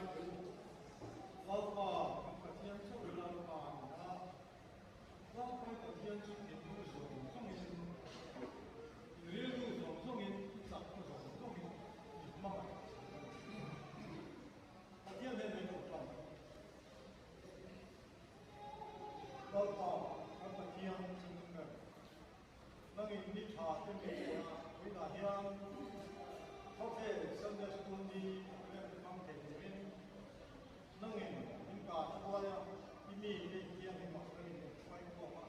ngai teh u. Lalpa kan Pathian chauh hi Lalpa a ni a, Lalpa i Pathian chu thinlung zawng zawngin, i rilru zawng zawngin, i chakna zawng zawngin i hmangaih tur a ni. Pathian hian min lo tan. Lalpa kan Pathian chungnung ber. Nangin ni tha te mi a vawiinah hian khawvel Sunday School ni program te hmang thei turin nangin min kah hruai a, i mi te thianghlim ah nangin min hruai khawm a,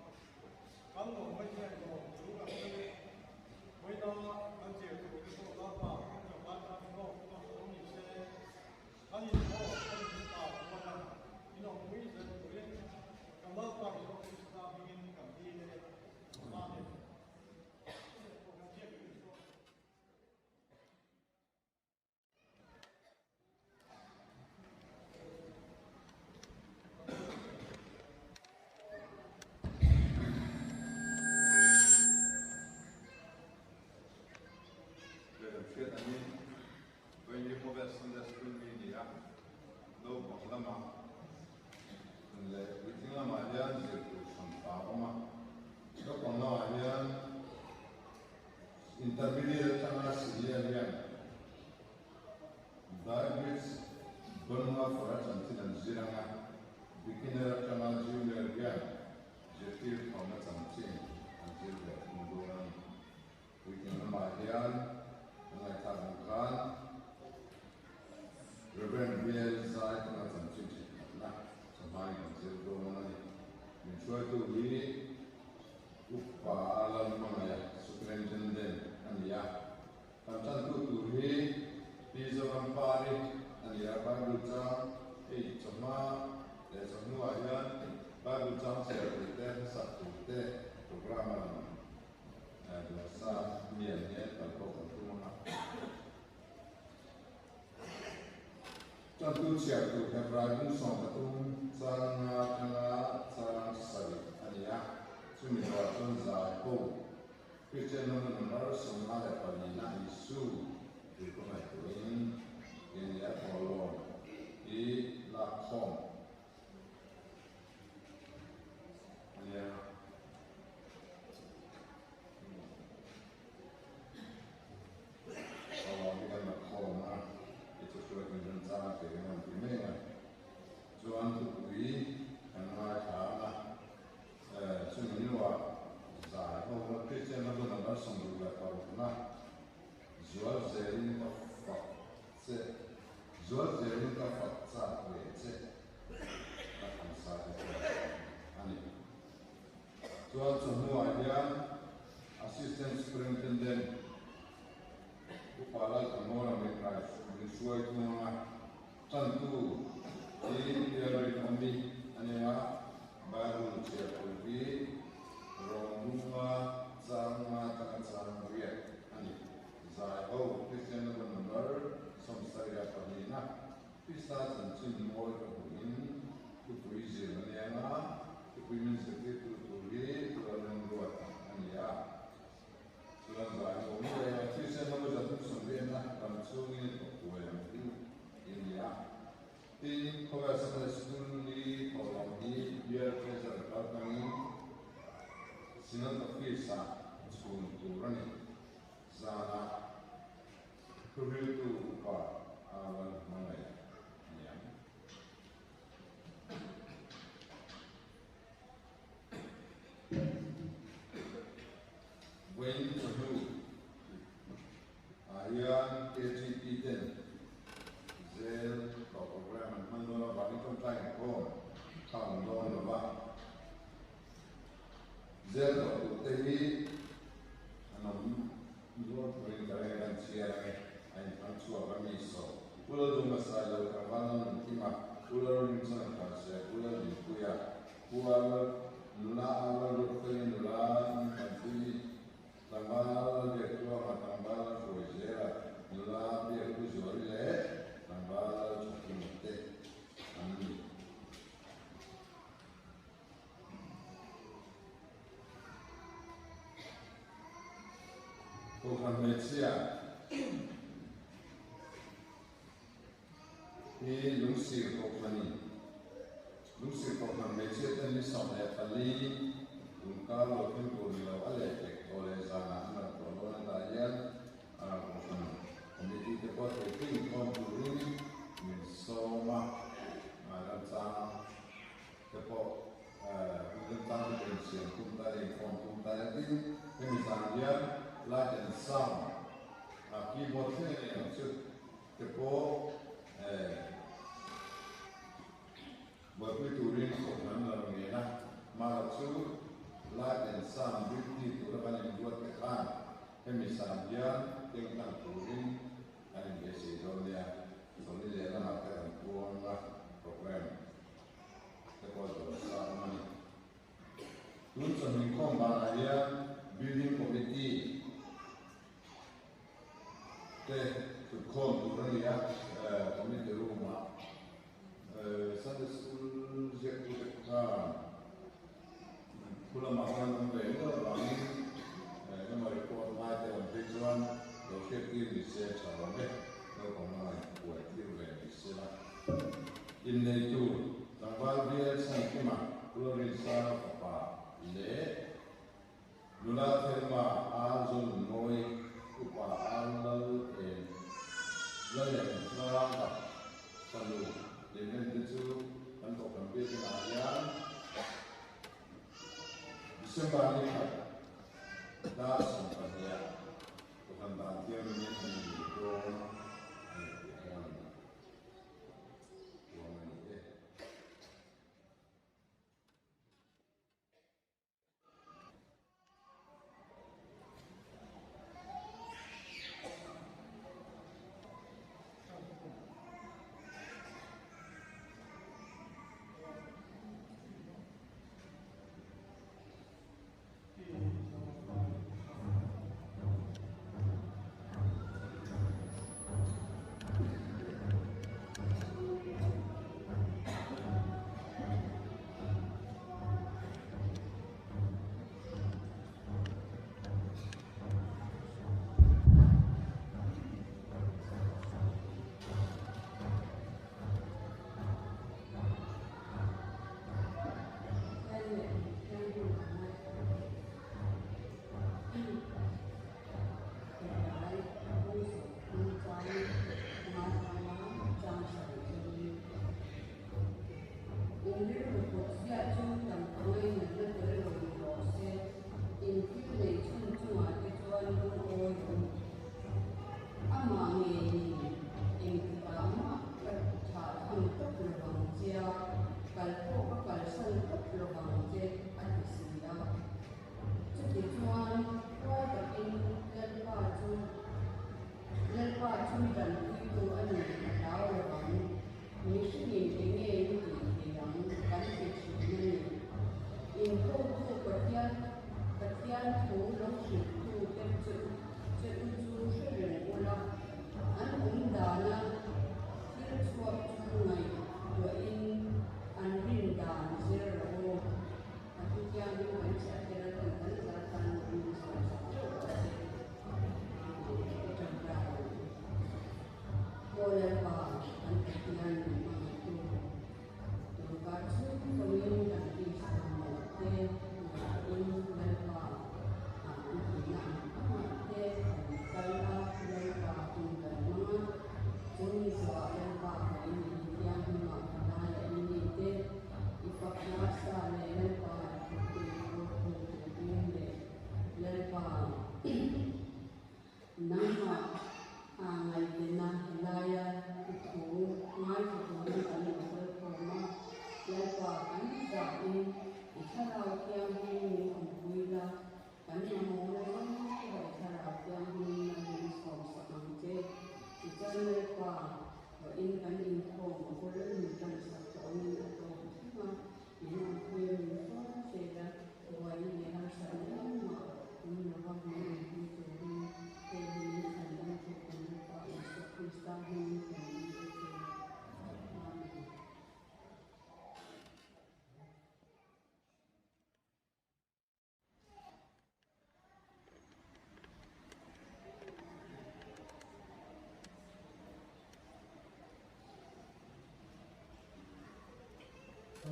kan lo ngawi hian lawm chu kan sawi e. Vawiina kan zir tur te pawh Lalpa kan chakai tan hlawk a awm ni se, kan inhlawk kan min kah hruai a, min awmpui zel turin kan Lalpa Isua Krista hmingin kan dil e. Amen. Kan hriat angin Vaini khawvel Sunday School mi ni a, naupang lamah leh puitling lamah hian zir tur hran ta a awm a. Naupang lamah hian Intermediate atanga senior hian Diabetes Bonhoeffer-a chanchin an zir ang a, beginner atanga junior hian zirtir thawmna chanchin an zir ve thung dawn a ni. Puitling lamah hian an ngaihthlak ang khan Rev. Bial Zai tuna chanchin thenkhatna chawhmain kan zir dawn a ni. Min hruaitu hi Upa Lalhmangaia Superintendent a ni a, kan tantu tur hi Pi Zorampari a ni a, Bible chang hei chawhma leh chawhnuah hian Bible chang chhiar tur te, hmasak tur te programme a lang. Duhsa mial hian kal pawh kan tum ang a. Tantu chhiar tur Hebrai bung 13 chang nga atanga chang sarih a ni a, chumi zawhah chuan zai ho Kristian ram number 54 na Isu tih ka ngaihtuahin keini a thawhlawm hi lakkhawm a nia. Thawhlawm hi kan la khawm a, i chu hruai kan remchang a tih kan rawn ti mai a. Chuan thupui kan ngaithla ang a, chumi hnuah zai ho na Kristian ram number 66 na zual zelin ka fak che, zual zelin ka fak chak ve che ka thlan sa te chuan a ni. Chuan chawhnuah hian Assistant Superintendent Upa Lalthamawla min rai min hruai thung ang a, tantu hi Pialrin awmi a nia, Bible chhiar tur hi Rawngbunga chang nga tanga chang riat a ni. Zai ho Kristian Lalpa number 72 na Krista chanchin mawi ka hmuhin thupui zir a nia nga, thupui min zirtirtu tur hi Lalram ruat a ni a. Chuan zai ho ngei a, Thisen lam a zathum sawmriatna ram chhungin i thawk huai ang u i ni a. Tin, khawvel Sunday School ni thawhlawm hi Bial Treasurer kal hmangin Synod Office-ah chhun tur a ni. Zanah thuhriltu upa a rawn hmangaih a ni ang. Vawiin chawhnu ah hian KGP ten zel tawh program an hman dawn avangin tawngtai inkhawm kha a awm dawn lo va. Zel tawh tur te hi an awm nual turin ka reng kan chhiar ang e, a inthlang chhuak a mi saw. Pu Lalduma Sailo, Tlangval Lalnunthima, Pu Lalrinchhana Thlanse, Pu Laldinpuia, Pu Nula a Lalruatfeli nula Nunthlanpuii, Tlangval Lalbiaktluanga, Tlangval Lalhruaizela, nula Biakpuzuali leh Tlangval Lalthakima te an ni. Kohhran hmeichhia hi Lungsir Kohhranin Lungsir Kohhran hmeichhia ten ni 14 tunkar lo thleng tur ni lo a leh pek tawh leh zanah an rawn tlawh dawn a tah hian Kohhran Committee te pawh theih inkhawm turin min sawm a, ramchang te pawh remchang te pawh insiam tum ta ila, inkhawm tum ta ila tin hemi zan hian light and sound keyboard thleng a ni ang chu te pawh buaipui turin kohhran an lo ngen a, mahla chu light and sound duty tura kan inbuat te khan hemi zan hian keng tlang turin an inbeisei dawn nia, Sawmi leh lamah te kan puang a, program te pawh zawm sa awm a ni. Tun chawhming khawm banah hian Building Committee te thutkhawm tur a ni a, Committee room-ah Sunday School ziaktute khan Thu lamah khan awm ve nual avangin engemaw report ngai te awm phei chuan lo hriat tir ni se tha awm e, naupang lamah inpuai tir ve ni se la. Inneitu tlangval bial Chhankima Pulorin Sanga fapa leh nula Thelma Ar Zonunmawi upa Ar Lal En Lalengtlanga fanu Limlen te chu kan kohhran biakinah hian December ni khat dar 12 ah kohhran dan thianghlimin an inneih dawn a ni tih a rawn puang a ni e.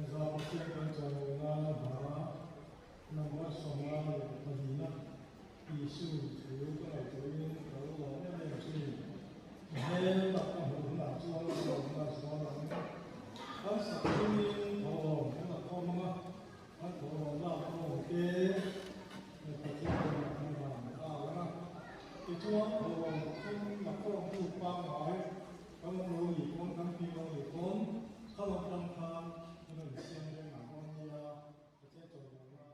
Kan za Pathian kan chawimawi hna number 54 na Isu thu ka ngaihtuahin ka lo lawm em em thin. Hmel tak ka hmuh hunah chuan ka lawmna zual ang. Kan sak chungin thawhlawm kan la khawm ang a, kan thawhlawm lak khawm te Pathian hnenah kan van nghal ang a. Tichuan thawhlawm sum la khawmtu pangngai kan awm lo nih pawn kan ping lo nih pawn kha lam tang khan kan rawn siam reng ang dawn nia Pathian chawimawi a.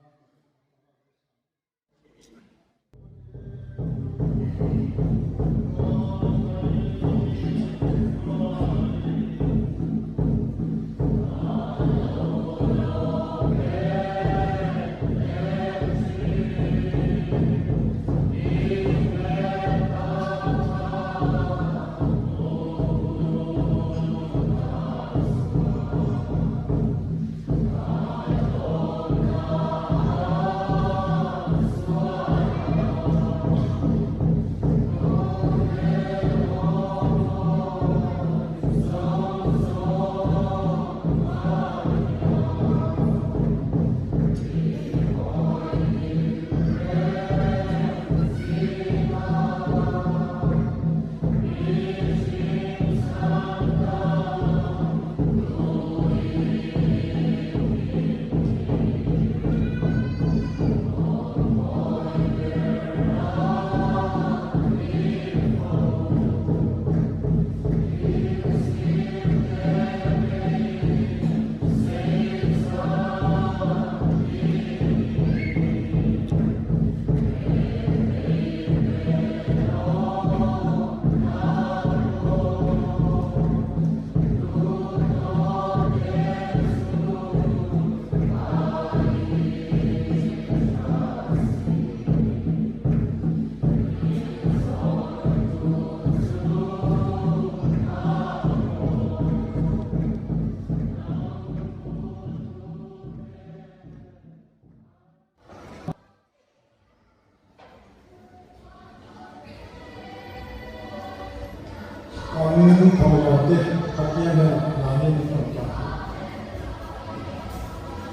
Kan thawhlawm te Pathian hian mahni min rawn tan thei.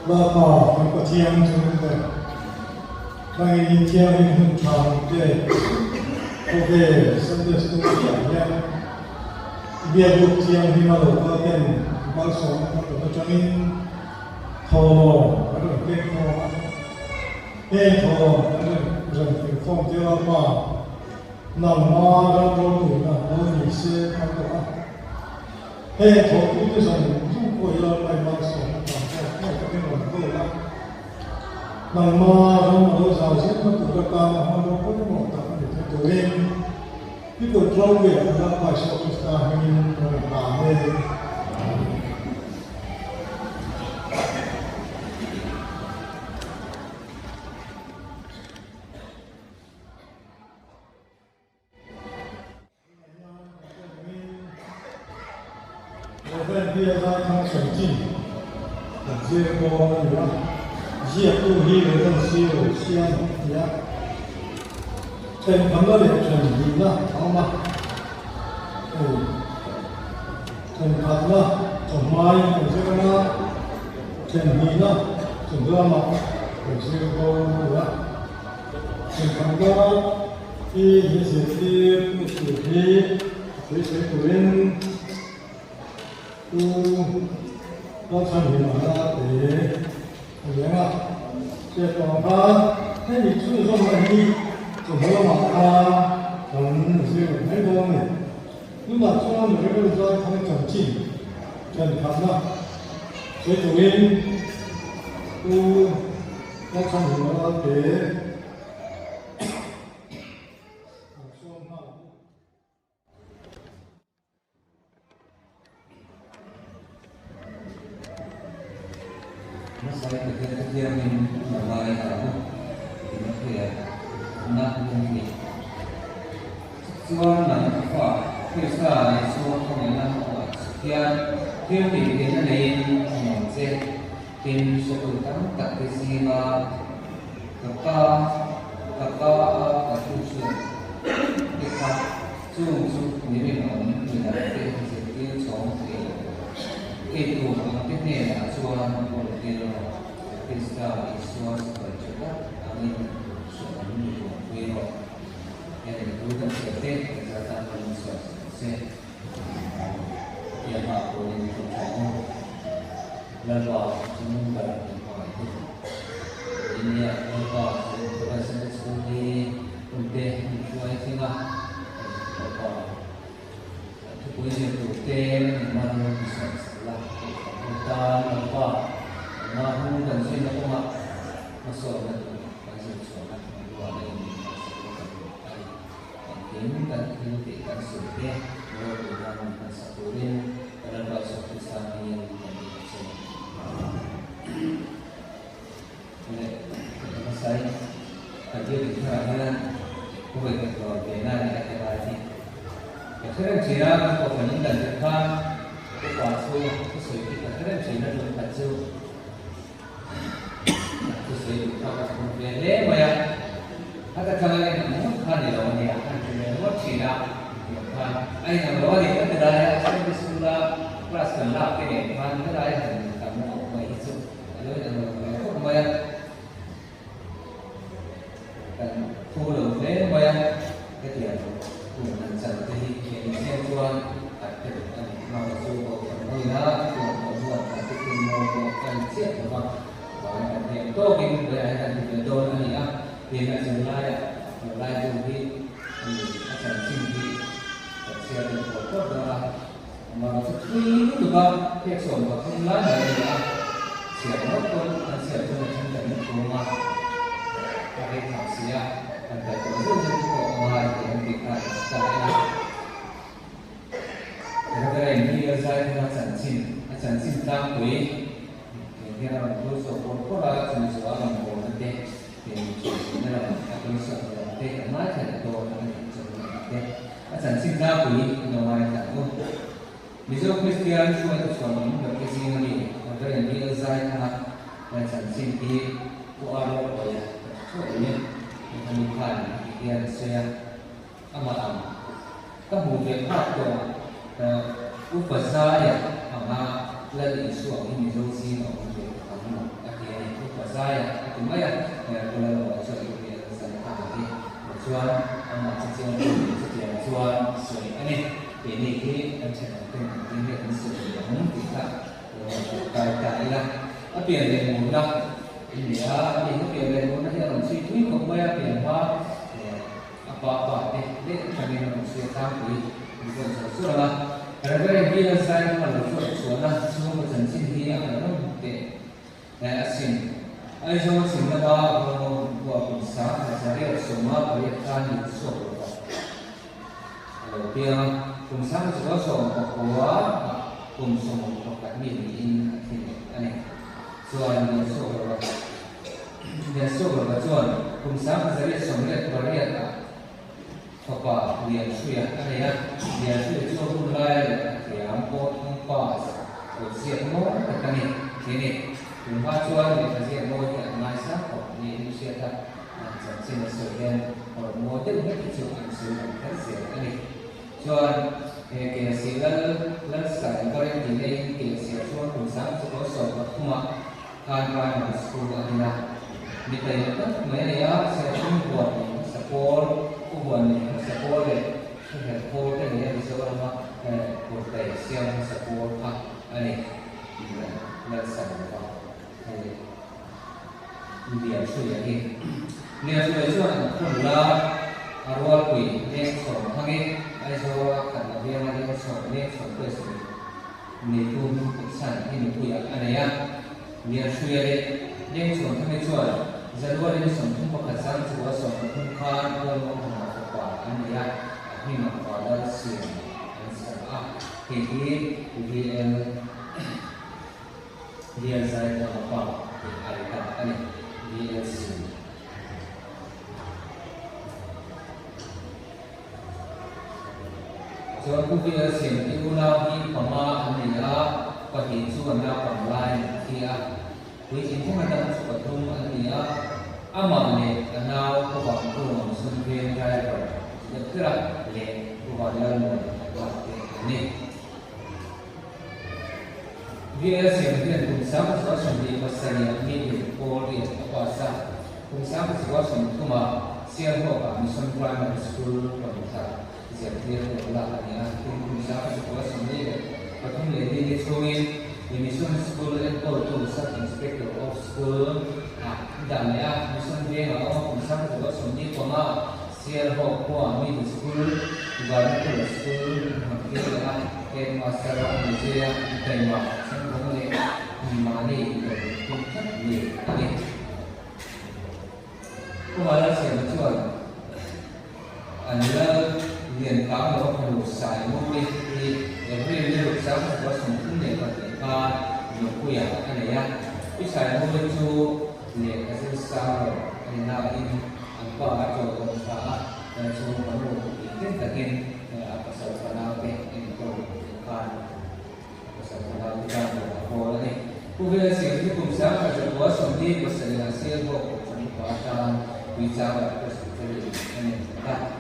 Lalpa kan Pathian chu min ber. Nangin thianghlim hun tha min pek. Khawvel Sunday School chiah hian i biakbuk thianghlim a lo kal ten malsawmna kan rawn atangin thawhlawm kan rawn keng khawm a. Heng thawhlawm kan rawn keng khawm te Lalpa Nangma ram ropuina lo ni se kan tawh a. Heng thawhtute zawng zawng pawh hi Lalpa i malsawmna tan pawh hmai takin rawn kawl a. Nangma ram a lo zau zel na tur atana hmanraw pawimawh tak a ni thei turin i kut ropuia kan Lalpa Isua Krista hmingin rawn hlan e. Amen. Reverend hi a zaithang chanchin kan zir dawn a ni a, ziaktu hi Reverend Sir Siam a ni a, thenkhamna leh thenhlihna a awm a, hei thenkhatna chawhmaiin kan zir ang a, thenhlihna chawhlamah kan zir dawn a ni a. Thenkhamna hi min zirtir tu tur hi a sawisawi turin Pu Lalchhanhima a pe a ni ang a. Chhiat tawh ang khan hemi chhunzawmna hi chawhnu lamah khan kan zir mai dawn a ni. Tunah chuan Rebel Zaithang chanchin thenkhatna sawi turin Pu Lalchhanhima a pe. An sawm nghal ang. Hmasa i Pathian te thiangin a ngai ang Timothea na hun hi. Chuan nang ka fa, Krista Isua khawngaihna hmuh hian thil tih theihna neiin a hmu che. Tin, hretu tam tak te zinga ka ka ka ka a ka thu hriat te kha chung chu mi rinawm midang te zirtir chhawng thei lo. Ei tur ang te hnenah chuan. chuan kawl rawh, Krista Isua sipai tha tak angin hrehawm mi buaipui rawh. Heng thu kan hriat te kan zat a kan insawi sak ang che. Tiang ah pawhin thu tha ang u. Lalpa chu nung ber kan hmangaih hu. India Lalpa chu kan Sunday School hi hunte min hruai thleng a, Lalpa thupui zir tur te min man min sawi sak la, kohhran ho tan Lalpa engmah hnung kan zuina kawngah hmasawnna tur kan zir chhuahna hmanrua leh min man sak la kan duh a ni. Engkim kan thil tih kan sawi te ropui nan min hman sak turin ka Lalpa Isua Krista hmingin kan duh a che. Leh ka ti hmasa in ka biak in tharah hian ka hawi khat lo ve na ni a ti lai hi. Ka hre reng thin a, kan kohhran in dan tir khan upa chu thusawi khi ka hre reng thin a, tum khat chu thusawi duh kha ka chhung ve hle mai a, a ta thlang a en ang ngawt kha ni lo a nia, an ti ve ngawt thin a, tiang khan a inang lo a ni ka ti lai a, Sunday school a class kan lak te nen khan helai han tam khawp mai hi chu a lo inang lo ve khawp mai a, kan phu lo hle mai a, hetiang hun han chan te hi thian insiam chuan kan hre duh a ni. Mama chu kohhran hawina chutiang pawh chuan kan thuthlung mawi pawh a ni chiah lo va, vai kan hnem tawkin vawiah hian kan ti ve dawn a ni a, tin a zirlaiah zirlai bu hi a ni a chanchin hi kan chhiar deuh pawh pawh dawn a. Mama chu thui lutuk a, phek 13 lai mai a ni a, chhiar ngawt pawn an chhiar chuan a then kan na thum a, a rei phah si a, kan kal tawh zeuh zeuh te pawh a ngai tih an tih kha ka en a. Reverend hi a zai thung a chanchin, a chanchin tlangpui tih hian a rawn thur chhuak pawr pawr a, chumi chu a rawn bawlna te, tih na lam a thur chhuak lam te kan ngaithla leh dawn a ni chu a ni te. A chanchin tlangpui an lo ngaithla ang u. Mizo Kristian hruaitu chhuah awm ber te zing a mi Reverend hi a zai thang a, he chanchin hi Pu Aro Awia ka tha thuai in ani khan ti hian a sawi a. Amah ang ka hmuh ve phak tawh Upa Zaia anga Lal Isua hi Mizo zing a awm ve tak ang maw a ti a ni. Upa Zaia a ti mai a, Pu Lalawha chuan i hmel a zai phak ang hi. Tichuan amah chu chiang chu chutiang chuan sawi a ni. Keini hi kan thenawm ten engtin nge kan sawi ve ang tih kha lo ngaihtuah kai ta ila. A pian leh murna i ni a, ani a pian leh murna hi a rawn chhui thui khawp mai a, pian hma A pa pa te leh atangin a rawn chhuah tlangpui an zawn chho chur ang a. Reverend hi a zai hma lo hruai chhuahna chhungkaw chanchin hi a ngaihnawm teh asin. Aizawl chhim lama Rawngawm khua kum 1808 khan lut chhuak lo va a lo piang a. Kum 1919 ah kum 11 mi niin a thi leh a ni. Chuan lut chhuak lo va. Liansuaklova chuan kum 1888 ah fapa Lianhruia a nei a, Lianhruia chu a hun laia lehkha thiam pawh thung pass kut ziak mawi tak a ni tih a ni. Tun hma chuan lehkha ziak mawi hi an ngaisang khawp niin a hriat a, an chanchin a sawi hian hawrh mawi deuh hlek hi chu an sawi lang kher zel a ni. Chuan he Kelsi Lal Lalsai Varin tih neiin Kelsi ah chuan kum 1930 ah Khan Primary School a din a, mi taima tak mai a ni a, Serchhum huan nei hmasa pawl, Pu huan nei hmasa pawl leh Thuherh pawl te nei a Mizorama Kurtai siam hmasa pawl kha a ni tih an lalsan lo va, hei Lianhruia hi. Lianhruia chuan an khawn la a rualpui leng chhawm thangin Aizawla khat la bianga leng chhawm leng chhawm press ni. Neitu hmingputsan hi nupuiah a nei a, Lianhruia leh Lengchhuanthami chuan January ni 31 zan chu a 13 khan Lalmuanghama fapa an nei a, a hmingah Valal Siam an sa a, hei hi VL Lianzaithanga pa tih a ri ta a ni, VLC. Chuan Pu Bial Siam te unau hi panga an ni a, pahnih chu an naupang lai an thi a, puitling thleng atang chu pathum an ni a, amah leh a nau Pu Vangkunga Sum Veng driver deuh kher a leh Pu Vanlalmuana a pa te an ni. Bial Siam hian kum 17 ah middle pawl riat a pass a, kum 1930 ah Sialhawkah Mission Primary School rawn thar zirtirtu a lak a ni a. Tin, kum 1943 leh ni ni chhungin Mission School enkawltu Sub-Inspector of School ah dah leh a. Mission vengah a awm a, kum 1945 Sialhawk khua Middle School, Vernacular School an tir leh a, Headmaster a ni zui a, taima chhengvawng leh mahni intodelh tum tlat mi a ni. Khua Lalsiama chuan an lal lian kang lo a fanu Saimuri hi April ni ruk 1932 khan Nupuia a nei a, Pi Saimuri chu lehkha zir sang lo a ni nain An pa a chawi awm tha a, kan chhung ka nu tih hlim takin a pasal fanaute enkawl tur khan a pasal fanaute tan rawh a kawl a ni. Pu Vela Siam hi kum 1927 ah Sialhawk Kohhran upa atan Tuichangah Presbytery a nei ta.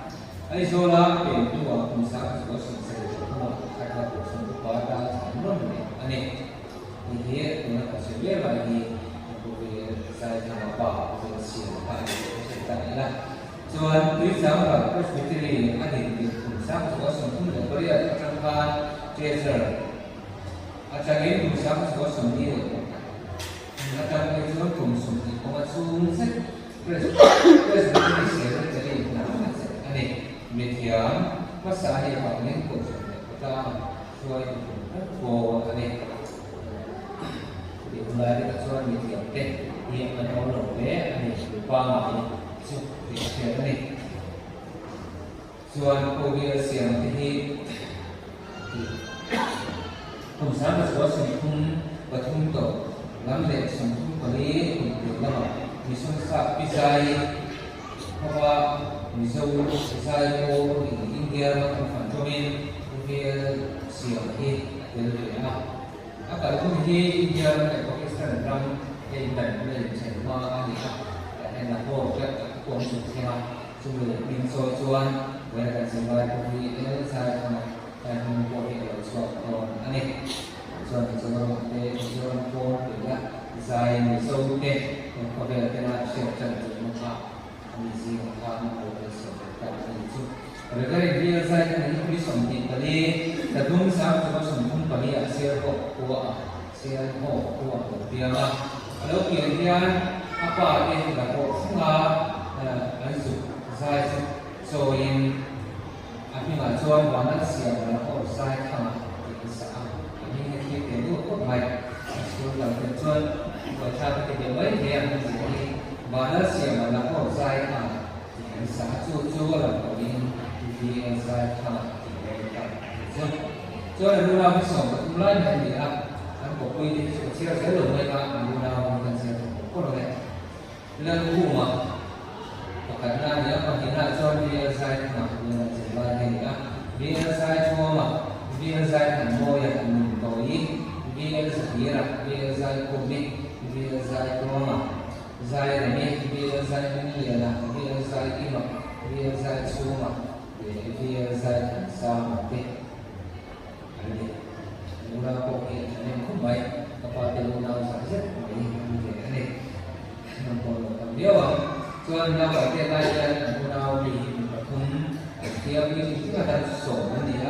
Aizawla pen hnuah kum 1973 ah Khatla Kohhran upa atan thlan rawn leh a ni. Hei hi tuna kan sawi mek lai hi Pu Zaithanga pa Pu Siam kha a ni tih ka hriat ta ila. Chuan Tuichangral Presbytery a din tirh kum 1938 atang khan Treasurer atangin kum 1941 atang phei chuan kum 20 kawnga chhung zet Presbytery Secretary hna a chelh a ni. Mithiam hmasa a nih avangin Kohhran leh khawtlang Hruaitu tum tak pawl a ni. Tih hun lai takah chuan mithiam te hi an awm lo hle a ni. Pangngai chu tih a hriat a ni. Chuan Kawngel siam te hi tih kum 1933 tawh lam leh 34 kum tir lamah Mission Sap Pi Zai Khawpa Mizo zai pawl in India ram an fan tawngin khawvel siam hi a tel ve a. A kal hun hi India ram leh Pakistan ram te indan na inchen hma a ni a, tah hian Lahore te a kuam chuk thleng a, chumi hming chawi chuan vawiin kan zirlai pawh hi el zai thang a, tlai hming pawh hi a lo chhuak dawn a ni. Chuan Mizoram te Mizoram pawn puihna zai Mizo te khawvel tena hriat tan tumna kha a mi zingah khan a lo tel sawi ve ta a ni chu. Reverend Bill zai khan hi kumi 24 tadum 1934 ah Sialhawk khua ah Sialhawk khua a lo piang a, a lo pian hian a pa te Lahawh thlenga an zuk zai chu chawiin A hmingah chuan Vanal Siam Lahore zai thangah tih an sa a, a hming hi thlir thei nual khawp mai. A chhung kal tel chuan buaithlak a ti deuh mai thei a, hming zir hi Vanal Siam Lahore zai thangah tih an sa a, chu chu a lang pawhin VL zai thangah tih mai ta a ti chu. Chuan a lunau hi 13 lai mai a ni a, an kawppui te hi chu ka chhiar zel lo mai a, an lunau hi kan chhiar tawh khawp khawp ang e. Lalkhuma pakhatna a ni a, pahnihna chuan VL Zaithanga Liana Chelai hi a ni a, VL Zaithuama, VL Zaithanmawia Nuntawi, VL Zahira, VL Zaikhumi, VL Zaitluanga, Zairemi, VL Zaihmingliana, VL Zaikima, VL Zaichhunga leh VL Zaithansanga te an ni. An unau pawh hi a thahnem khawp mai, ka pa te unau zah zet mai an ni ve a ni. An pawh lo tam viau ang. Chuan naupang te lai hian an unau mi hi mi pathum an thiam pui thing thing atan sawm an ni a,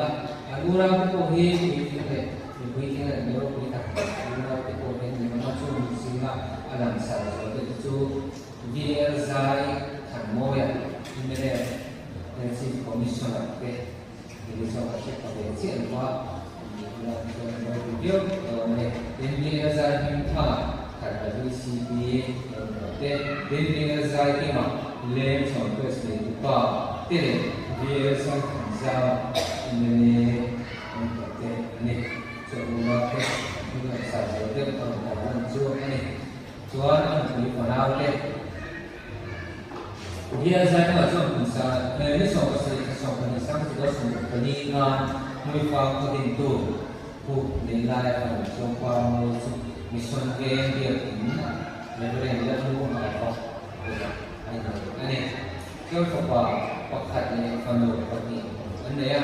an unau te pawh hi puitling leh mi puitling leh mi ropui tak tak an unau te pawh hi an ni hlawm a, chung mi zinga a langsar zual deuh te chu VL Zai Thanmawia, mla Chief Commissioner te Hei chu ka hre ta ve chiah lo a, ni ila chuan a ropui viau dawn a ni. Tin, Bial zai hming tha khat WCB lo ni lo te, tin Bial zai kima leng chhawn press nei tu pa te leh Bial zai than zau mla lo ni lo te a ni. Chu a unau te hming leh sa zo deuh a rawn tar lan chu a ni. Chuan a nupui fanau te. Bial Zaimawah chuan kum sa ni 17 thla 12 1974 khan Hmuifa khaw dintu Pu Neilai a rawn chuang pa mawi chu Mission Veng Biakin Reverend Lalnu Hauva kutah a inneih a ni. Chuan fapa pakhat leh fanu pahnih an nei a,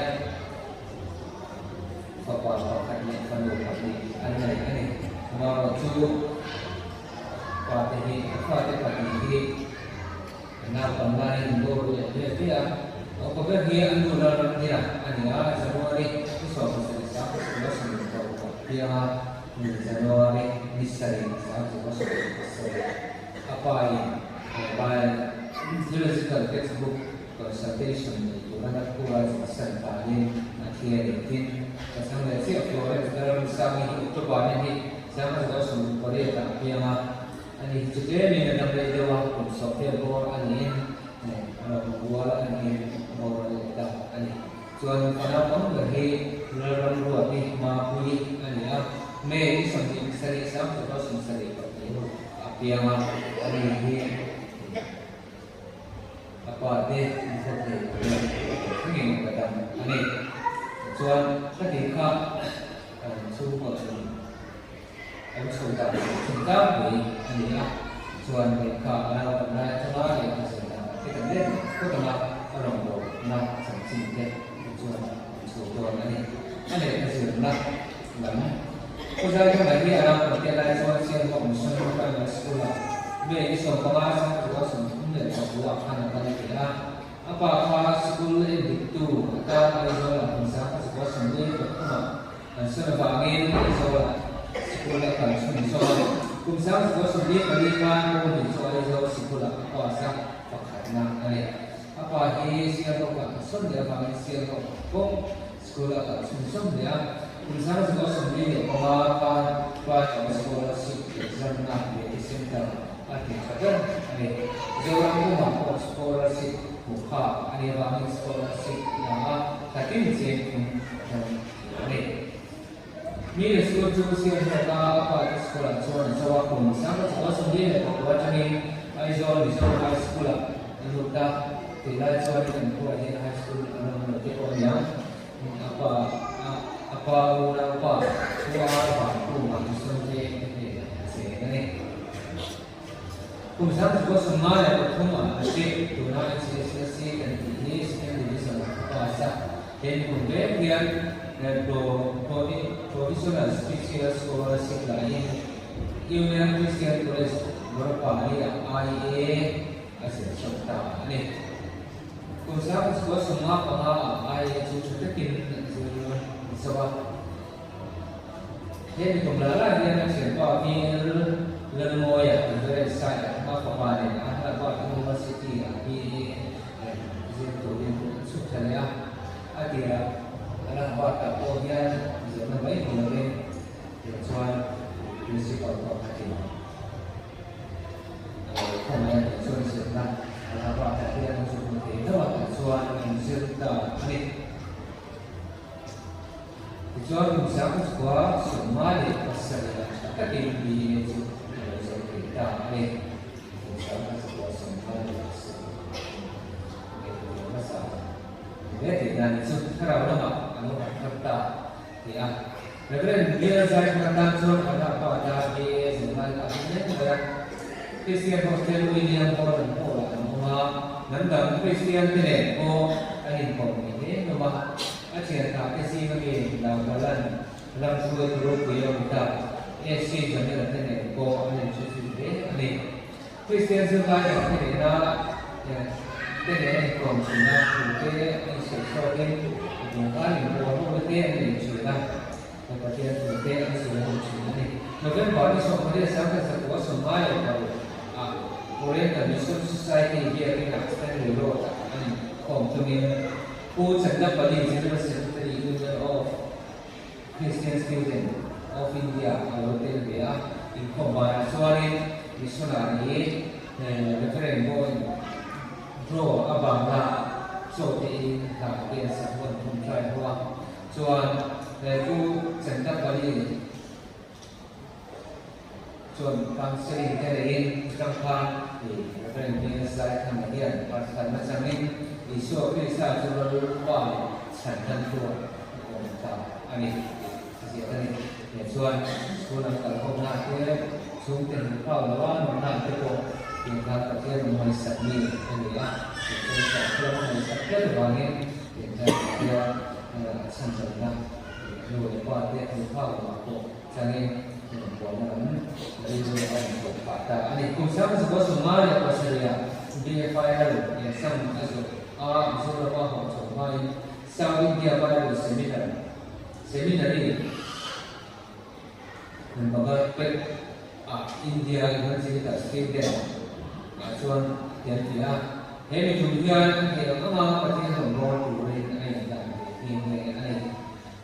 fapa pakhat leh fanu pahnih an nei a ni. Amaherawhchu, pate hi a fate pahnih hi a naupang laiin an borual leh hle hle a. Upa ber hi a nu Lalramdina a ni a, January ni 17 1966 a piang a, ni January ni sarih 1977 a pa in Biological Textbook Consultation nei tura Nagpur-a zinsan pahin a thi a ni. Tin, ka chhang leh chiah Florence Lalramsangi hi October ni hi 1968 ah a piang a, ani hi chu tlemin a dam rei deuh a, kum sawmte bawr a niin a rawn bual a niin a boral leh ta a ni. Chuan fa naupang ber hi Lalramruati Mapui a ni a, May ni 27 1972 a piang a, ani hi A pa te an khaw thei lo e, thlengin ka dam a ni. Tichuan khati kha kan chhungkaw chhun kan chho dan chhun tlangpui a ni a, tichuan lehkha a lo kan lai atanga lehkha zir dan te kan let leh phawt ang a, a rawngbawlna chanchin te tichuan an chho dawn a ni. A lehkha zirna lam Khawzai thanga hi a naupangte lai chuan Sialhawk Mission Primary School-ah May ni 15 1934 ah khan a kal teh a. A pa kha sikul endiktu atan Aizawlah kum 1943 ah an sawn avangin Aizawlah sikul a kal chhun zawm a. Kum 1944 khan Mawni chu Aizawl sikulah a pass a, pakhatna a ni. A pa hi Sialhawkah a sawn leh avangin Sialhawk pawh School a kal chhun zawm leh a, kum 1945 khan Primary Scholarship exam-na Lehkha Centre a ti tha ber a ni. Zoram pumah pawh scholarship hmuh kha a nih avangin scholarship la a thlatin cheng thum dawn a ni. Mi leh school chu siam hlawk a, a pa te school-ah chuan a zo a, kum 1949 atangin Aizawl Mizo High School-ah a lut a, tih lai chuan kan khuaah hian high school an awm lo te pawh a niang. A pa a pa unaupa khua Vankuma Mission Veng te hnenah a cheng a ni. Kum 1953 ah Matric, tuna HSLC kan tih hi Second Division ah a pass a, he ni kum vek hian Provisional Special Scholarship laiin Union Christian College Borapali ah IA a zir chauh ta a ni. Kum 1955 ah IA chu tha takin a zir zo a. He mi kum la la hian a thianpa VL Lalmawia Reverend Saia a fapa nen Ahmedabad University ah BA zir turin an chhuk thla leh a. A tirah Allahabad ah pawh hian zirna mai ni lovin tichuan Principal pawh a ti. A lo khaw mai a tih chuan zirna Allahabad ah hian an zuk hmu thei hlauh a tih chuan an zir ta a ni. Tichuan kum 1957 tha takin BA chu a lo zo thei ta a ni. Kum 1957 lehkhabu hmasa ni ve tih dan chu thlarau lamah a lo harh thar ta ti a. Reverend Bill Zaithar tan chuan a rah pa ta BA zirlai kha a ni mek mai a. Christian Hostel William Gordon Hall-ah an awm a, hnam dang Christian te nen pawh an inkawm ngei hle hlawm a. A thiantha te zinga mi Naukalan ram hruaitu ropui a awm ta, SC Jamila te nen pawh an inhre zui hle a ni. Kristian zirlai dang te nena te nen an inkawm thin a, thu te an insawi chhuakin vungkai inbual ho te an nei thin a, Pathian thu te an sawi ho thin a ni. November ni 28, 1956 ah Oriental Mission Society biakin ah Stanley Road ah an inkhawm chungin Pu Chandapali General Secretary Union of Christian Student of India a lo tel ve a, inkhawm banah chuanin missionary Reverend Bowen Draw a bangla chaw te in hla te an sak ho an thawm trai ho a, chuan Pu Chandapali chuan counselling te neiin atang khan Reverend Bill Zaithanga hian harsatna changin Isua Krista chu Lalpa leh chhandan thu a awm ta a ni tih a ziak a ni. He chuan chhun an kal ho na te, chhungte hmuh phau lo a nunna te pawh tiangkhan Pathian a ngaihsak mi a ni a, tichuan Pathian a ngaihsak tlat avangin tiangkhan Pathian a chhandanna nu leh pa te hmuh phau lo ah pawh changin. Rawngbawlna lam rilru a rawn thawh phah ta a ni. Kum 1977-ah BFIL exam a zawh a, Mizorama haw chho hmain South India Bible Seminar Seminary Bagalpet ah India Evangelical Student ah chuan a tel ti a. He mi tum hian a theih ang anga Pathian rawngbâwl turin a indan ve nghe nghe a ni.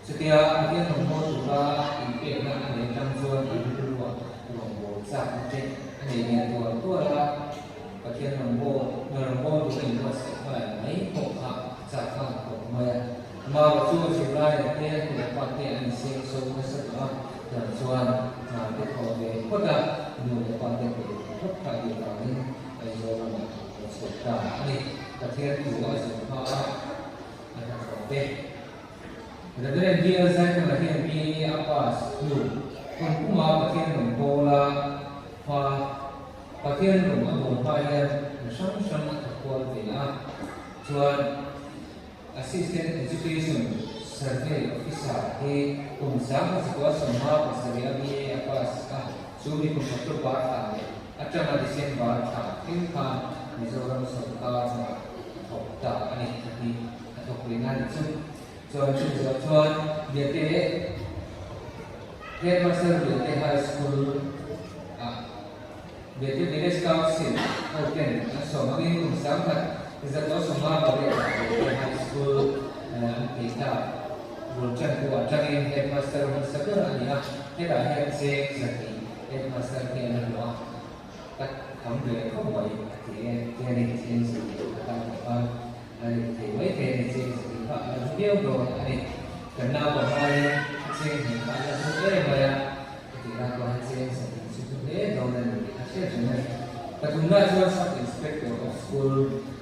Chutia Pathian rawngbâwl tura inpekna a nei atang chuan a rilruah rawngbâwl chakna te a nei lian tual tual a, Pathian rawngbâwl rawngbâwl tura inbuatsaih nghal mai pawh kha a chak nghal khawp mai a. Mauva chu zirlaiah te nu leh pa te an inseng so nasa tawh a, tunah chuan hna te thawh ve phawt a, nu leh pa te peih ve phawt kha a duh vangin Aizawl lamah a chhuak ta a ni. Pathian thu a zir hma a, a hnathawh te. Reverend DL Zaithanga hian BA a pass hnu kum kuma Pathian rawn bawl a hma Pathian rawn a bawl hma hian hna hrang hrang a thawk kual ve a, chuan Assistant Education Survey Officer hi kum 1927 a BA a pass a, chu mi kum October thla leh atanga December thla thleng khan Mizoram sawrkar hna a thawk ta a ni a ti. A thawk leh ngai chu. Chuan chu zawh chuan Biate Headmaster Biate High School ah Biate Village Council ho ten an sawm angin kum 1958 ah Biate High School an thei ta. Bul tantu atangin Headmaster hmasa ber a ni a, hetah hian cheng 200 Headmaster hi an la hlawh a. Ka tham ve khawp mai a ti e, tia ni cheng 200 ka tan tawh khan a rin thei mai thei a ni cheng 200 kha a la hlu viau dawn a ni. Kan naupang laiin a cheng hnih kha a la hlu em mai a, ka tih lai pawh hian cheng 200 chu hlu hle dawn a ni tih a hriat reng a ni. Pathumna chuan Sub Inspector of School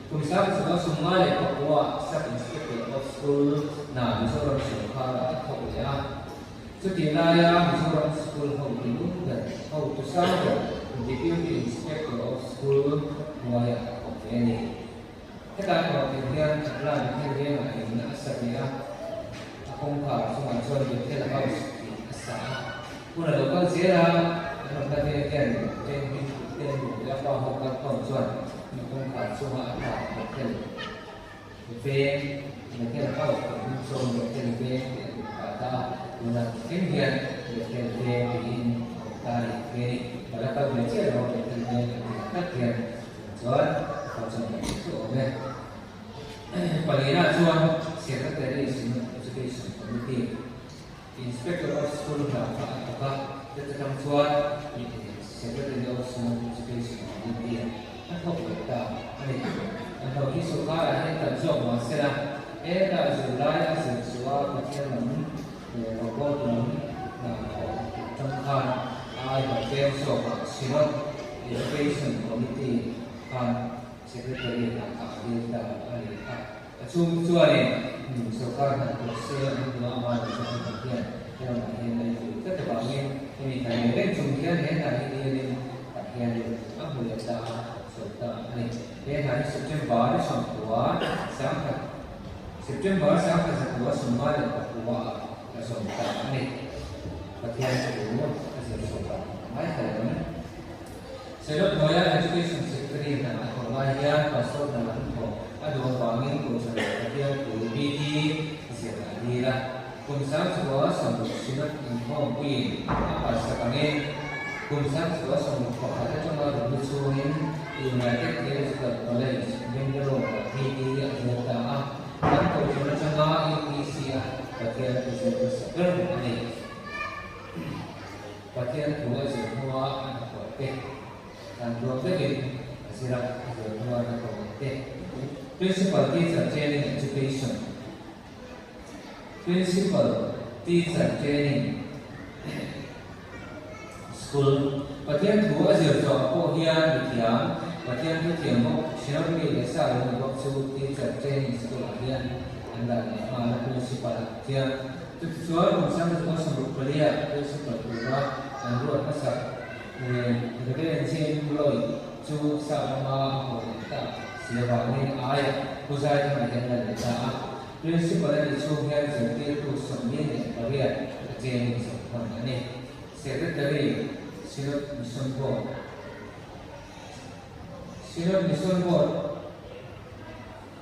kum 1959 ah Sub Inspector of School hna Mizoram sawrkharah a thawk leh a. Chutih laia Mizoram School hotu ber hotu sang ber Deputy Inspector of School hnuaiah a thawk ve a ni. Hetah erawh tir hian Chakla Bethel vengah inna a sa ve a, a kawngkhar chungah chuan Bethel House tih a sa a. Hun a lo kal zel a, an awmna veng hian Chen Hming kut te nu leh a pa ho kalkhawm chuan a kawngkhar chunga a tar Bethel Veng, Bethel House tih hming chuan Bethel Veng tih a duh phah ta a, tunah thleng hian Bethel Veng tiin a awm ta a ni. Nge ni, ka la kal ve chiah lo a Bethel Veng an tih tak hian chuan a kal chuan kan hmu theuh awm e. Palina chuan Secretary Synod Education Committee, Inspector of School hna kha a thawk a, chutah tang chuan Secretary of Synod Education Committee a thawk leh ta a ni. An ho hi sawrkarah hian tam zawk mah sela, hetah zirlai a zir chu a Pathian lam leh robot lam hna thawh tang khan a aiawh tlem zawkah Synod Education Committee khan Secretary hna kha a dil ta a ni a. A chhung chuanin sawrkar hna thawk se an hmu a, amah leh chuan hna hian he ramah hian a inpui tlat avangin hemi hna nei reng chung hian he hna hi dialin tah hianin a hmu leh ta a, sawi ta a ni. He hna hi September ni 90 sangkhat September 1994 ah a zawm ta a ni. Pathian thu a zir chhuah dan ngai thei ang. Synod hnuaia Education Secretary hna a thawh lai hian Pastor hna lam thawh a duh avangin Kohhran leh Pathian thu BD zir a dil a. Kum 1960 Synod inkhawmpuiin a palsak angin kum 1961 atanga rawn lu chungin United Theological College, Bangalore-ah BD a zir ta a. Kan Kohhran atanga UTC-a Pathian thu zir hmasa ber a ni. Pathian thu a zir hnua a hnathawh te, dan tuam vekin a zir a, a zir hnua a hnathawh leh te. Principal Teacher Training Education Principal Teacher Training School Pathian thu a zir chhuah pawh hian mithiam, Pathian thu thiam bawk, Synod mi leh sa lo ni bawk chu Teacher Training School ah hian an dah leh nghal a, Principal thiam Chutichuan kum 1964 ah Principal tura an ruat hmasak Reverend James Lloyd chu sa lama a haw leh tak si avangin aiah Pu Zaithanga hian la leh ta a. Principal a nih chhung hian zirtirtu 48 a training zawh hman a ni. Secretary, Synod Mission Board. Synod Mission Board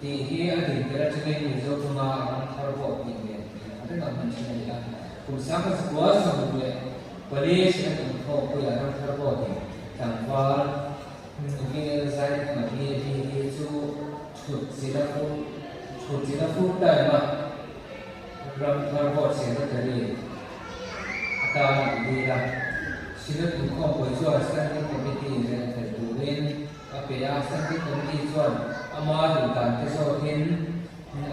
tih hi a din tel atangin Mizo tuma ram thar board tih nen inang reng a hman thin a ni a. Kum 1964 Synod inkhawmpuiah ram thar board in tlangval VL Zaithanga hi hi hi chu thut zila full thut zila full time a ram thar board secretary atan an dil a. Synod inkhawmpui chuan Standing Committee rel fel turin a pe a, Standing Committee chuan ama duh dan te zawkin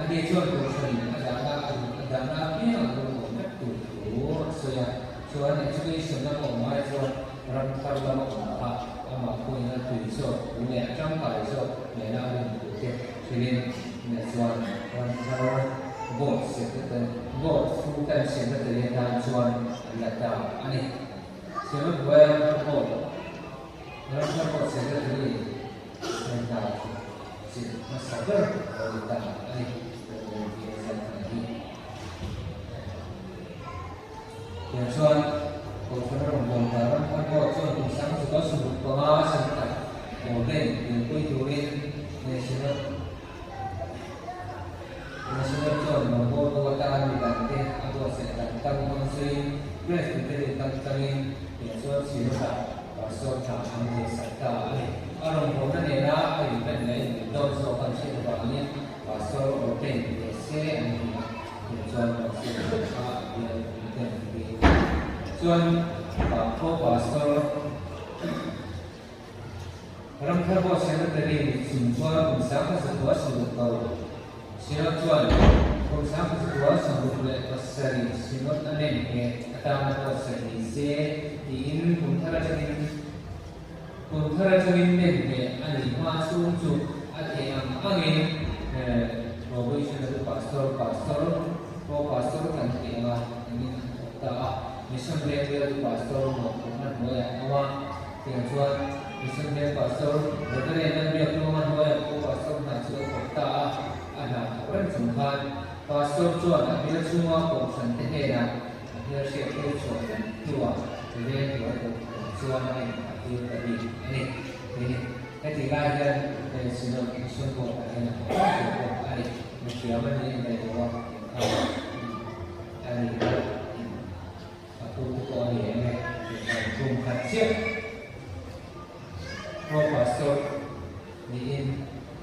ani chuan kohhranin a dahna a dahna apiang a lungawm vek tur thu a sawi a. Chuan education lama awm ai chuan ram thar lama awm kha amah pawhin a tui zawk thu leh a tangkai zawk hmela a rin thu te hrilhin chuan ram thar board secretary board full time secretary atan chuan an la ta a ni. Synod buai ram thar board ram thar board secretary hna chilh hmasa ber a lo ni ta a ni. Tiang chuan Kohhran a rawn bawl ta ram kha pawh chuan kum 1965 Sentak Golden pianpui turin National National chuan rawngbawltu atan midangte a buatsaih dan tang hmang zuiin Presbytery kal tlangin tiang chuan Synod-ah Pastor tha an buatsaih ta a ni. A rawngbawlna nena a inrem leh inmil dawn zawk an hriat avangin Pastor ordain ve se an ni a, tih chuan Pastor tur kha a bial te an ti. Chuan Pangkhaw Pastor Ramthar pawh Secretary ni chung chuan kum 1960 Synod chuan kum 1967 Synod a nem nghet atana buatsaih ni se tiin kum thar atangin Kum thar atangin nem hneh a nih hma chhung chu a theih ang angin Probationary Pastor, Pastor, Pro Pastor kan tih anga engin an thawk ta a. Mission Veng Bialtu Pastor mawhphurhna hnuaiah a awm a, tiang chuan Mission Veng Pastor Reverend Lalbiakluanga hnuaiah Pro Pastor hna chu a thawk ta a, a hna thawk reng chung khan Pastor chuan a bial chhunga kohhran te hnenah A hmelhriat tir chhuah vek hnuah veng hnuai kawt awm chuan a inphah tir ta bik a ni. Ni, heti lai hian Synod Mission Board ah hian a thawk reng tawh bawk a ni. Mithiam a ni daih lo a, engkha a ni a, a pu te pawh a ni em e, tih khan tum khat chiah. Pro Pastor niin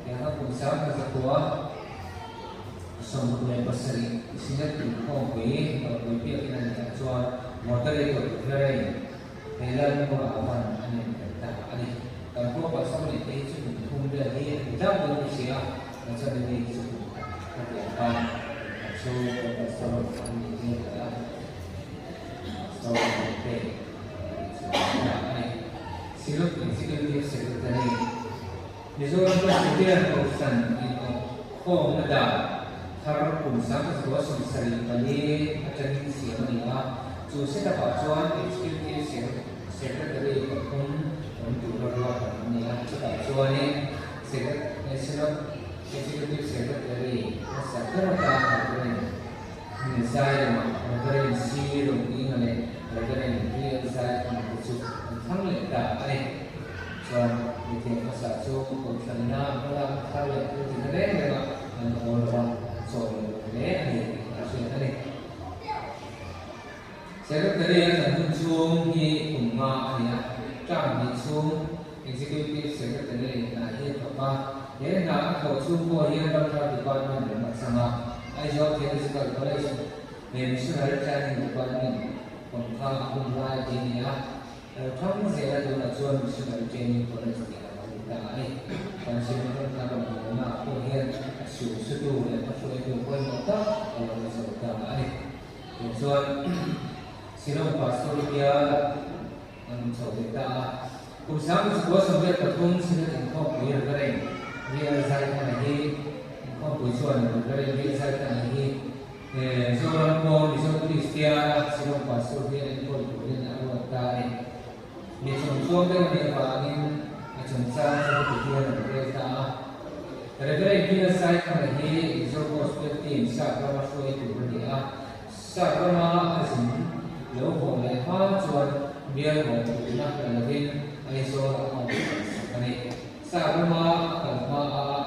tianga kum 1967 Synod inkhawmpui Dawrpui biakinn a nih ah chuan Moderator Reverend Lalmura Avan a nem fel ta a ni. Kan Pro Pastor nih te hi chu kum thum vel hi a ni deuh dawn ka hria a, chuan ani hi chu kum khat ka ti ang khan kum khat chu Pro Pastor an nih tir ta a, Pastor Mawite tih chu a ni ta a ni. Synod Executive Secretary, Mizoram Presbyterian Kohhran inawhkhawmna dan thar kum 1974 atangin siam a ni a, chu setup-ah chuan Executive Secretary pathum awm tura ruahman an ni a, chutah chuanin Synod Executive Secretary hmasa ber atan Reverend Zailama, Reverend C. Rohminga leh Reverend VL Zaithanga te chu an thlang leh ta a ni. Chuan mithiam hmasa chu kohhranna hmalakna thar leh thil tina reng renga an awl lo a, an chawl lo lo hle a ni tih a hriat a ni. Secretary a chan hun chhung hi kum nga a ni a, term hnih chhung Executive Secretary hna hi a thawk a, he hna a thawh chhung pawh hian Ramthar Department lam a chang a, Aizawl Theological College leh Missionary Training Department kawngka a hun lai a ti a ni a. Lo thang zela tunah chuan Missionary Training College tih a lo ni ta a ni. Kan Synod hna rawn hmuhna ah pawh hian a suh sutu leh hmahruaitu pawimawh tak a lo ni zo ta a ni. Tichuan Synod Pastor bial an awm chho ve ta a. Kum 1973 Synod inkhawmpui Reverend VL Zaithanga hi inkhawmpui chuan Reverend VL Zaithanga hi Zoram pawn Mizo Kristiana Shillong Pastor hi a enkawl turin a ruat ta a ni. Mi chungchuang deuh a nih avangin a chungchang chu heti hian a rel ta a. Reverend Peter Saithana hi Mizo Gospel Team Sap rama hruai tur a ni a, Sap rama a zin lo haw leh. hma chuan bial mawhphurhna la lovin Aizawl-ah a awm sak a ni. Sap rama a kal hmaah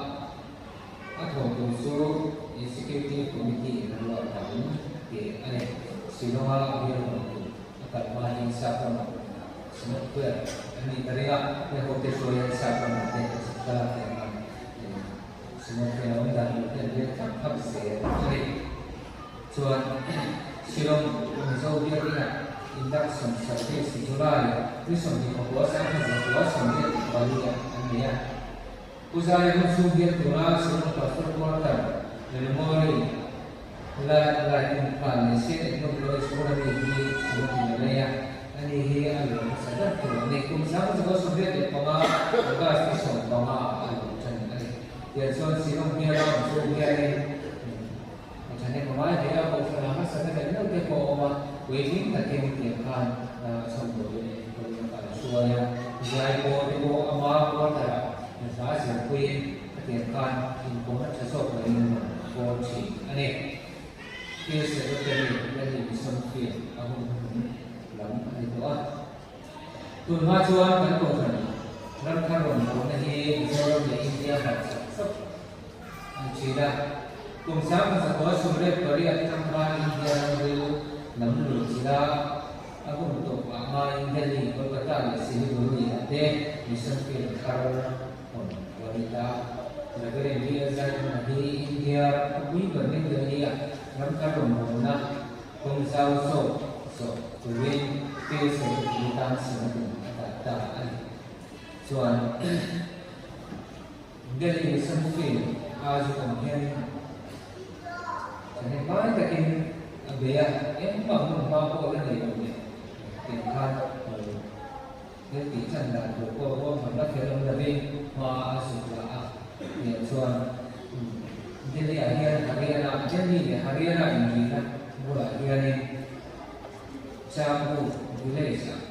a thawh tur chu Executive Committee in a ruat ang tih a ni. Shillong-a bial mawhphurh a kal hma hian sap ramah Synod Square an nih ta ring a, heng hote hruaiin sap ramah te a chhuk kal a tih ang. Synod hian a awm dan tur te an riak thlap thlap zel a ni. Chuan Shillong Mizo Biakinah Induction Service July ni 24 1984 ah an nei a. Pu Zaia hun chhung hian tuna Shillong Pastor Quarter Memorial Lighting khan leh Saint Edmund College bula mi hi Synod in a lei a, ani hi a luah hmasa ber tur a ni. Kum 1985 August ni 15 ah a luah tan a ni. Tiang chuan Shillong biala Mizo bialin A ṭhahnem a ngai hle a, kohhran ah harsatna leh meuh te pawh a awm a, puitling takin tiang khan a chhawmdawi leh enkawlin a kal hruai a, zai pawl te pawh ama quarter ah hla zirpuiin khatiang khan inkawmna ṭha zawk laiin a rawn kawl ṭhin a ni. Field Secretary Lali Misonfield a hun hnuhnung lam a ni tawh a. Tunhma chuan kan kohhran ramthar rawn bawhna hi Mizoram leh India harh chak chak An ṭhin a, kum 1948 atang khan India ramril lam luh chila a hun tawp ah ngaiin Delhi, Kolkata leh Siliguri ah te mission field thar hawn a lo ni ta. Reverend V L Zaithanga hi India ram khawpui ber New Delhi ah ram thar rawngbawlna kawng zau zawk zawh turin field secretary tan synod-in a dah ta a ni. Chuan. Delhi Mission Field a zu awm hian chhehnem lai takin a bei a, engmah hmun hma pawh la nei lo leh tiang khan thil tih chan dan tur pawh ruahmanna fel awm lovin hma a zuk lah a tiang chuan Delhi ah hian Haryana Delhi leh Haryana inrihna bulah hianin Jammu village ah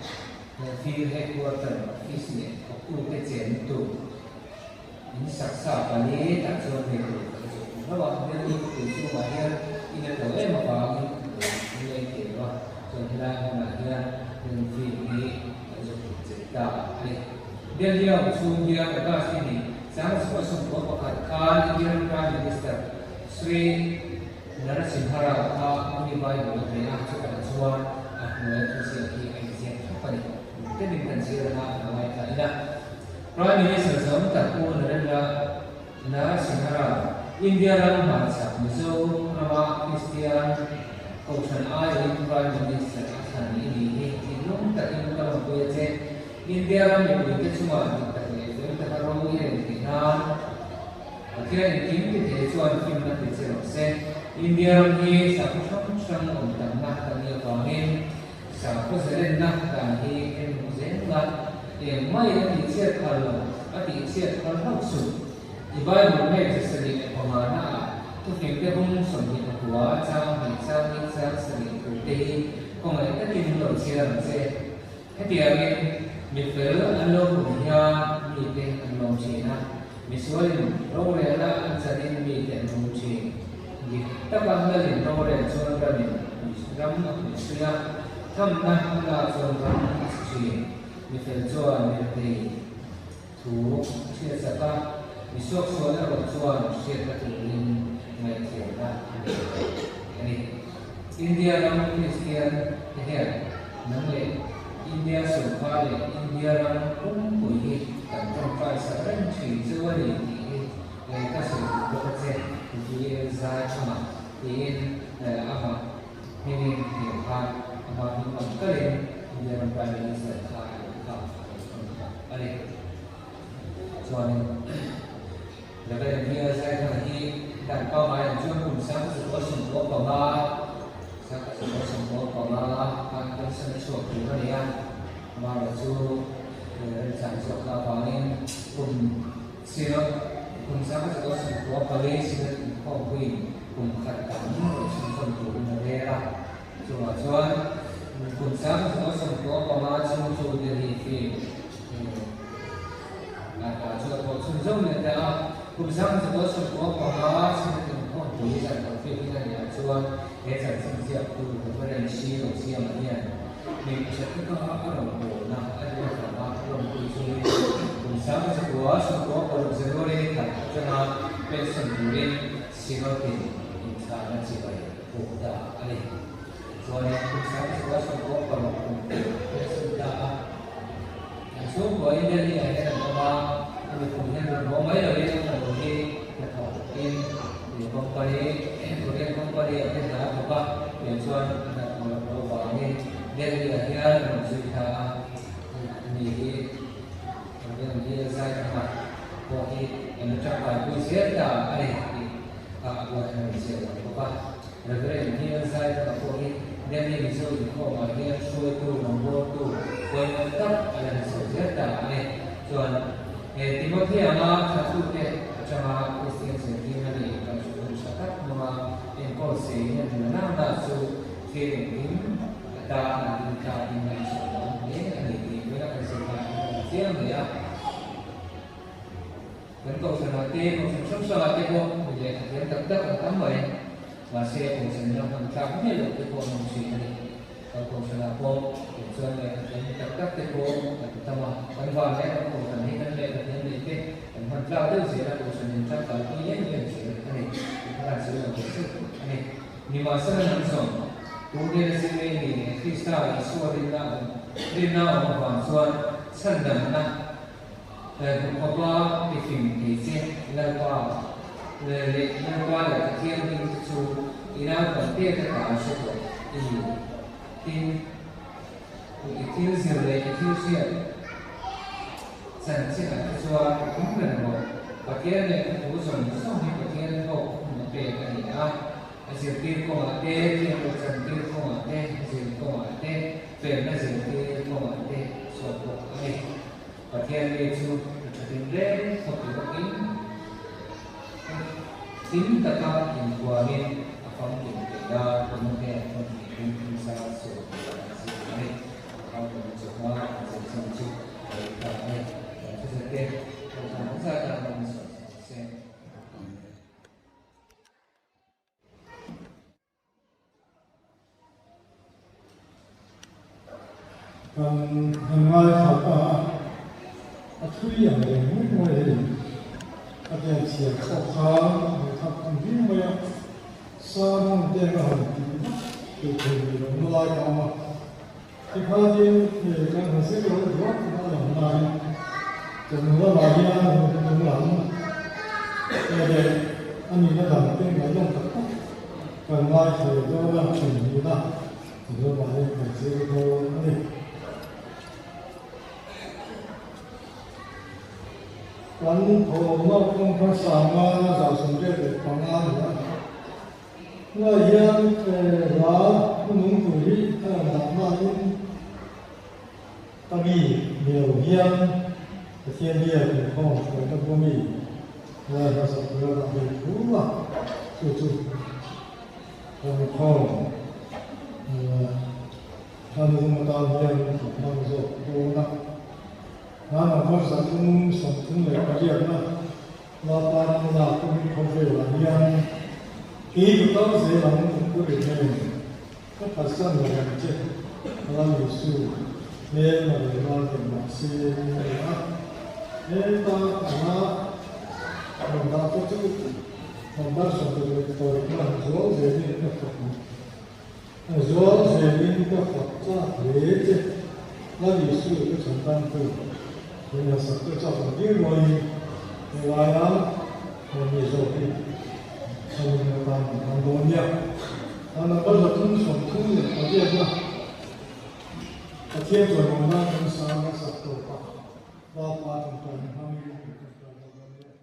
He field headquarter office leh thawktute chenna tur in saksa pali tah chuan hei tur kan zawh hmu hlauh a, Delhi khawpui chhungah hian in a to em avangin an leng thei lo a, chuan helai hmunah hian heng field hi kan zawh hmu chep ta a ni. Delhi a awm chhung hian August ni hnih 1991 khan Indian Prime Minister Sri Narasimha Rao kha Muni Bible a pe a, chutah chuan a hnuai thuziak hi a inziak thlap a ni. Temin kan zir anga kan ngaithla in a. Prime Minister zawm tak Pu Narendra Narasimha Rao, India ram hmarchhak Mizo rama Kristian Kohhran aiawhin Prime Minister a thlan i ni hi thinlung takin ka lawmpui a che. India ram mipuite chungah dik tak leh fel taka ro i rel theih nan Pathian engkim ti thei chuan hlimna ti che rawh se. India ram hi sakhaw hrang hrang awm tamna kan nih avangin sakhaw zalenna dan hi en nung zel la, eng mai a tih chhiat phal lo, a tih chhiat phal hlauh suh. I Bible page 75 na ah thufingte bung 29 chang hnih chang hnih chang sarih thu te hi khawngaih takin lo chhiar ang che. Hetiangin mi fel an lo hmuh hian mite an lawm thin a, misualin rorelna an chanin mite an hmu thin. Dik taka lalin rorel chuan ramin ram a puihsui a, thamna a lak chuan ram a chhe thin. Mi fel chuan mirthei thu a hriatsak a, mi suaksual erawh chuan hriatna turin ngaihthiamna a nei lo a ni. India ram Kristian te hian nang leh India sorkar leh India ram pumpui hi kan tawngtai sak reng thin chu a ni tih hi ka sawi duh bawk a che, VL Zai Thanga tiin amah hmingin hniam khan amah hming ang kalin India ram Prime Minister kha a lo kha a lo thawn ta a ni. Chuanin Reverend VL Zai Thanga hi dan pangngai ang chuan kum 1995, 1995 khan pension a chhuak tur a ni a, amaherawhchu remchang zawk na avangin kum Synod kum 1994 Synod inkhawmpuiin kum khat dang rawn chhunzawm turin a rel a, chungah chuan kum 1995 chhung chu Delhi Field ah chu a thawh chhunzawm leh ta a, kum 1995 Synod inkhawmpui zan thawh field in a nih ah chuan he chanchin ziaktu Reverend Shi Rosiama hian. Hmeichhe taka a rawngbawlna a nih avanga lawmpui chungin kum 19 96 January khat atanga pension turin Synod-in inthlahna chibai buk ta a ni. Chuanin kum 1996 kum tir pension ta a, an chhungkuain Delhi-ah hian an awm a, hemi kum hian rawn haw mai loin an fanu hi hnathawkin company, Korean company-ah te hna a thawk a, tiang chuan a hnathawh loh loh avangin Delhi-ah hian a rawn zui thla a, ani hi Korean hi a zai thang a, pawh hi an la tangkaipui zel ta a ni tih kha a buai a rawn ziak lang bawk a. Reverend hian zai thang a pawh hi Delhi Mizo inkhawmah hian hruaitu, rawngbawltu pawimawh tak a la ni chho zel ta a ni. Chuan he Timothy anga thlatute atanga Kristian zirtirna leh inkaihhruaina tha tak hmanga enkawl seiin a hna nana chu thil engkim atan an rintlak in a inchhawm hle a ni tih vawiin a kan zirlai hi kan chiang mai a. Kan kohhranah te, kohhran hrang hrangah te pawh mi lehkha thiam tak tak an tam mai. Mahse, kohhran ina hman tlak miah loh te pawh an awm thin a ni. Kan kohhranah pawh eng chuan lehkha thiam tak tak te pawh kan tam a. Kan van leh kan kohhran hi kan lehkha thiam neih te kan hman tlak deuh zel a, kohhran in tangkaipui em em zel a ni. Tih kha kan sawi lo thei zeuh a ni. Nimahsela nang zawng, tu hnena zirlei ni leh Krista Isua rinna awm rinna awm avang chuan chhandamna Hmukhawpa tifim thei che Lalpa leh Lalpa leh Pathian hming te chu i naupang te te ta hre tawh i ni. Tin, i thil zir leh i thil hriat chanchinah te chuan tum reng rawh. Pathian lehkha thu zawng zawng hi Pathian thawk hmun a pek a ni a. A zirtir kawngah te, thiamlo chantir kawngah te, zir kawngah te, felna zirtir kawngah te chhuak bawk a ni. Pathian mi chu a tha tin reng thawk ti bawkin hlim taka inhuamin a famkim theih a, Timothea thawm hnih tum thumsa sawi tur a zir a ni. Kha kan chawhma an zirchhan chu a lo ta a ni. Kan thuzete Kohhran zata an sawi chhuak se. Kan han ngaithla ta a, a thui ang reng mai mai hei a bian chhiar pawh kha a ngaihthlak tam viau mai a, sermon te ka han tih vak theih thei rih lohna lai ka awm a, tikhanin kan han zir lo duak a lang laiin chawhnu lamah hian hun hnung lam leh a nihna dang te ngaihnawm tak tak kan ngaithla leh dawn a, inhmuhna Lamah hian kan zir dawn a ni. Kan thawmhnaw kawngkhar sanga 175 a ni a. Tunah hian hla hmunung tur hi a rawn dah hmain ka mi ni lo hian Pathian biak inkhawm hruaina bawmi lai hmasa tur a dah ve thu a, chu chu Inkhawm hmanung atan hian kan hmang zawk dawn a. Hmanah khaw 338 na Lapa ram lak tumin khawvelah hian kei ka kal zel ang ka pu rih nen ka phatsan lo ang che Lal Isu hmel na leh ral deuh mah se a ni a. Heta anga rawn dah te chu Number 26 na zual zelin ka fak zual zelin ka fak chak hle che. Lal Isu ka chhan tantu in a sak te chak ang viau ruaiin helaia mi zawk hi chhan atan kan hmang dawn nia. Number 338 na Pathian chawimawnna kan sang a sak tawp a, Lapa tawngtaina hmangin kan tawngtai dawn nia.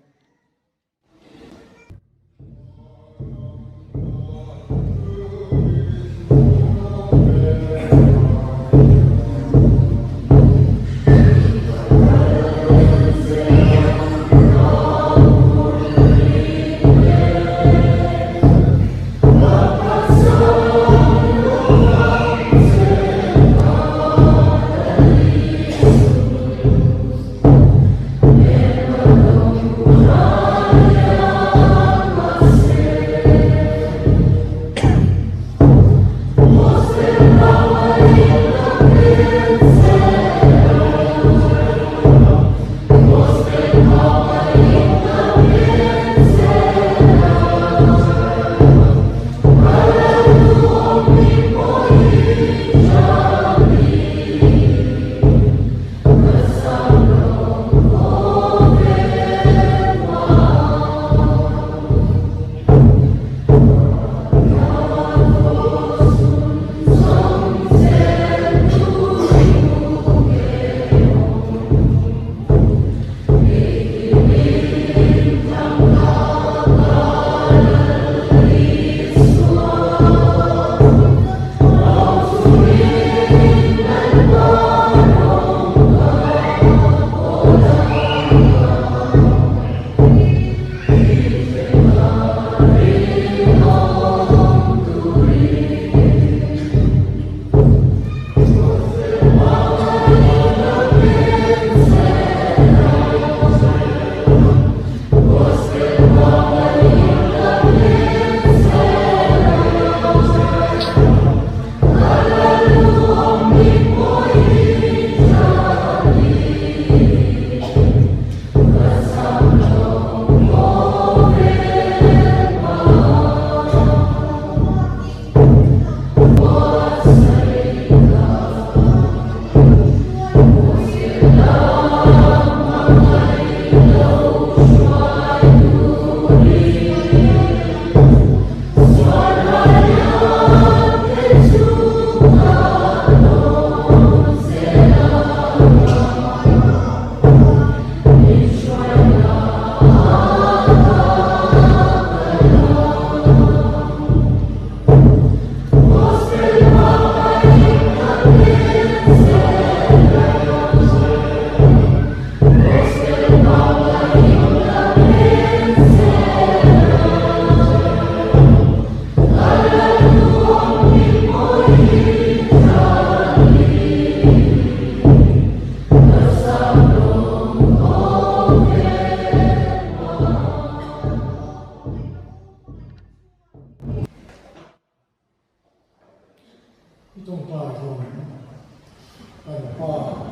I tawngtai hlawm ang. Kan Pa.